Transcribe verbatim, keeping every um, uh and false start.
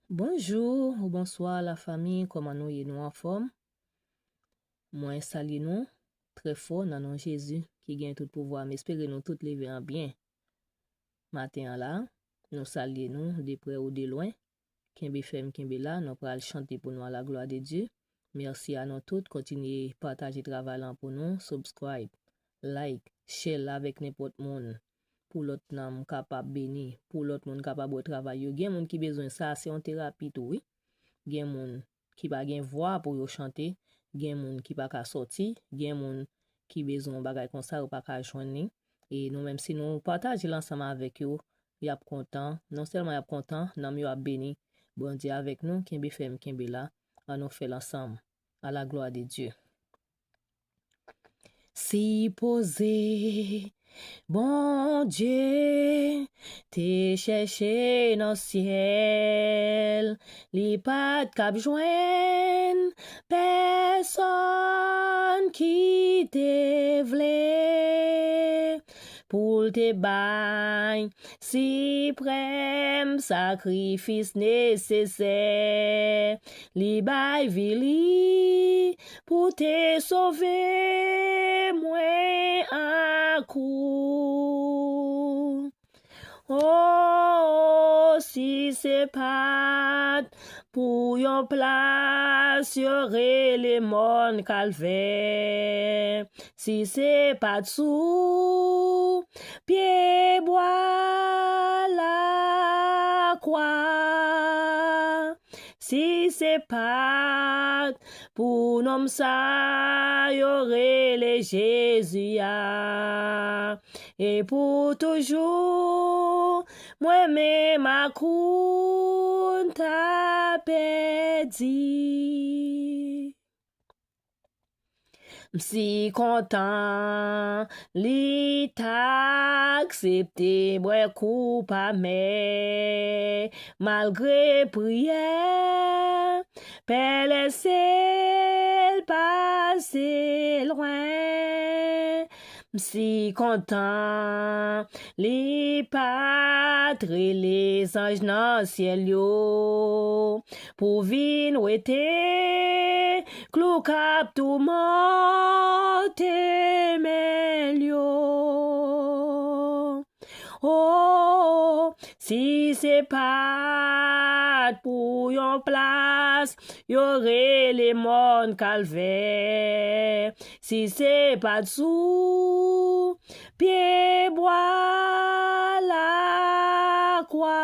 Bonjou ou bonswa lafanmi, kòman nou ye, nou anfòm? Mwen salye nou trè fò nan non Jezi ki gen tout pouvwa. M espere nou tout leve an byen. Maten an la, nou salye nou de prè ou de lwen. Kenbe fèm, kenbe la, nou pral chante pou nou a la glwa de Dye. Mèsi a nou tout, kontinye pataje travay lan pou nou, subscribe, like, share l avèk nenpòt moun, pou lòt nanm kapab beni, pou lòt moun kapab wè travay yo. Gen moun ki bezwen sa, se yon terapi tou, wi. Gen moun ki pa gen vwa pou yo chante, gen moun ki pa ka sòti, gen moun ki bezwen yon bagay konsa, yo pa ka jwenn li. E nou menm, si nou pataje l ansanm avèk yo, y ap kontan. Non sèlman y ap kontan, nanm yo ap beni. Bondye avèk nou, kenbe fèm, kenbe la. Ann nou fè l ansanm. A la glwa de Dye. Sipoze Bondye te chèche nan syèl, li pa t kab jwenn pèsonn ki te vle pou l te bay siprèm sakrifis nesesè. Li bay vi li pou te sove mwen ak ou. O, si se pa t pou yon plas yo rele mòn Kalvè, si se pa t sou pyebwa lakwa, si se pa t pou nonm sa yo rele Jezi a, e pou toujou, mwen menm ak ou n ta pèdi. M si kontan li t aksepte bwè koup amè, malgre priyè, pèlen se l pase lwen. M si kontan li pa t rele zanj nan syèl yo pou vin wete klou k ap toumante men l yo. O, si se pa t pou yon plas yo rele mòn Kalvè, si se pa t sou pyebwa lakwa,